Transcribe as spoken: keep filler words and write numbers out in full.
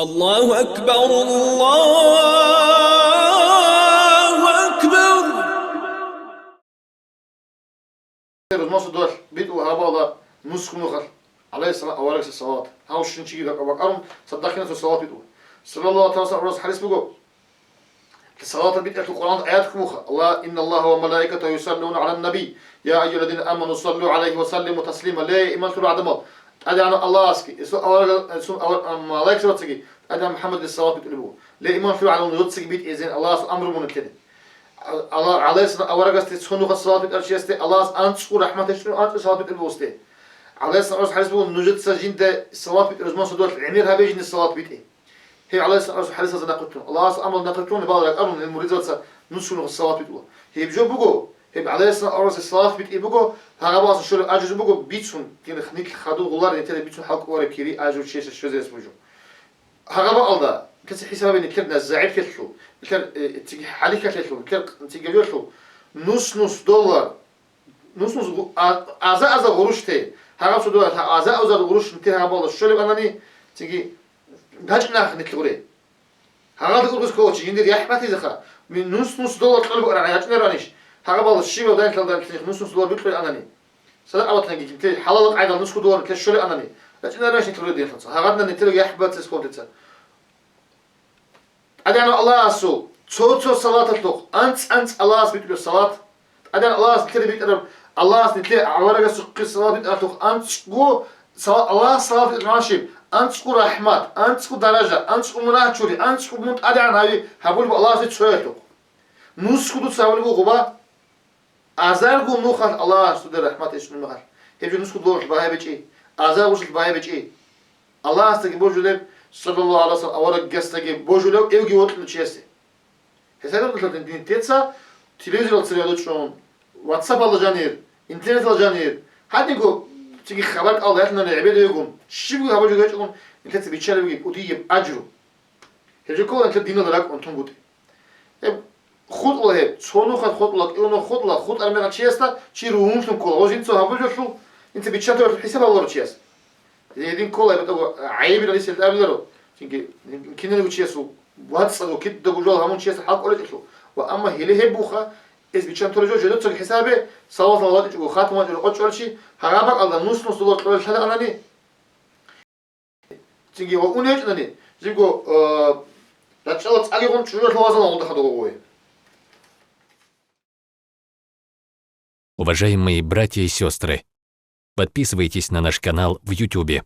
الله أكبر، الله أكبر. Рузман судалъ битӀула гьабала нусго нухалъ, гӀалайгьиссалам, аварагасде салават. Гьав щинчиги бакӀа-, бакӀарун, цадахъ киназго салават битӀула. Саллаллагьу гӀалайгьи ва саллам, аварагасул хӀадис буго. Салаватал битӀиялъул Къуръаналда аят буго: «Алла, инналлагьа ва малаикатагьу юсаллуна гӀалан наби, я айюгьаллазина аману саллу гӀалайгьи ва саллиму таслима». Ле, иман лъурал гӀадамал, ТӀадегӀанав Аллагьасги, гьесул аварага-, гьесул авар-, а, малаикзабацаги ТӀадегӀан МухӀаммадалде салават битӀулеб буго. Ле, иман лъурал гӀадамал, нужецаги битӀизин Аллагьасул амру мун нилъеде. Алла-, гӀалайгьиссалам аварагасде цо нухалъ салават битӀарав чиясде Аллагьас анцӀго рахӀмат гьечӀо, анцӀго салават битӀулеб буго гьесде. ГӀалайгьиссалам аварагасул хӀадис буго: «Нужеца жинда салават битӀараб рузман судалъ гӀемер гьабе жинда салават битӀе». Гьеб гӀалайгьиссалам аварагасул хӀадисалда нахъе тун, Аллагьасул амру нахъе тун, гьеб ракӀарун гьел муридзабаца нусго нухалъ салават битӀула. Гьеб жо буго, гьеб гӀалайгьиссалам аварагасде салават битӀи буго, гьагъаб Аллагьасул щолеб ажру буго, бицун, кин хънилъ хадув гъуларин нилъеда бицун хӀал кӀолареб кири ажру чиясда щвезе гьес буго. Гьагъаб бакӀалда, нилъеца хӀисаб гьабе нилъер загӀиплъиялъул, нилъер, э, циги хӀалихьалъиялъул, нилъер циги гьабиялъул, нус-нус доллар, нус-нус гъу-, а-, аза-аза гъурущ те, гьагъаб цо доллар, гьа-, аза-аза гъурущ нилъер гьагъаб бакӀалда щолеб анани, циги рачӀинарахъ нилъ гъуре. Гьагъалда ургъизе кколев чи жиндир яхӀ батизеха, ми-, нус-нус доллар кьолеб букӀараб рачӀинаранищ, гьагъаб бакӀалда щибаб данлъалда нилъ нус-нус доллар бикьулеб анани. Садакъа батанги, нилъер хӀалалал къайдал нусго доллар нилъер щолеб анани, рачӀинарищ нилъ гьуре диналъуца. Гьагъадна нилъерго яхӀ бацес хъублъица. ТӀадегӀанав Аллагьасул цо-цо салаталъухъ анцӀ-анцӀ Аллагьас битӀулеб салат. ТӀадегӀанав Аллагьас нилъеда битӀараб, Аллагьас нилъее аварагасухъе салат битӀаралъухъ анцӀго сала-, Аллагьас салат битӀараб щиб, анцӀго рахӀмат, анцӀго даража, анцӀго мунагь чури, анцӀго мун тӀадегӀан гьави гьабулеб Аллагьасде цоялъухъ. Нусго дуца гьабулеб буго гъуба. Азарго нухалъ Аллагьас цода рахӀмат гьечӀо нухалъ. Гьеб жо нусго долларалъ багьа гьечӀи, азар гъурущалъ багьа гьечӀи. Аллагьасдаги божулеб, саллаллагьу гӀалайгьи ва саллам, аварагасдаги божулев эвги вокьулев чиясе. Гьесда нилъеца телевизоралда цере гьечӀо, WhatsApp-алда жанир, интернеталда жанир, гьадинго циги хабар кӀалда гьелъунани гӀебеде вегун, щибго гьабулеб гьечӀогун, нилъеца биччалебги кӀудияб ажру. Гьеб жо ккола нилъер диналда ракӀ унтун бутӀи. Гьеб хутӀула гьеб, цо нухалъ хутӀула, кӀиго нух хутӀула, хутӀараб мехалъ чиясда чи ругьунлъун ккола, гъоз жинца гьабулеб жолъул, инца биччан-, гьесаб гьабуларо чияс. Гьедин ккола гьеб тӀаго гӀайибилан рисел абиларо, цинги киналго чиясул вацӀцӀадго кидаго жал гьабун чиясда хӀал кӀолечӀелъул. Ва амма гьеле гьеб буха, эс биччан-, торе жо жидецаго хӀисабе, салаваталда вачӀичӀого, хатун вачӀичӀого къочӀолчи, гьагъаб бакӀалда нус-нус доллар кьолел лъала анани, Цинги ва ун гьечӀони, жибго, э, рачӀчӀалда цӀагигъун чӀужуялъул вазалан гъолда хадув гъове. Уважаемые братья и сестры, подписывайтесь на наш канал в Ютубе.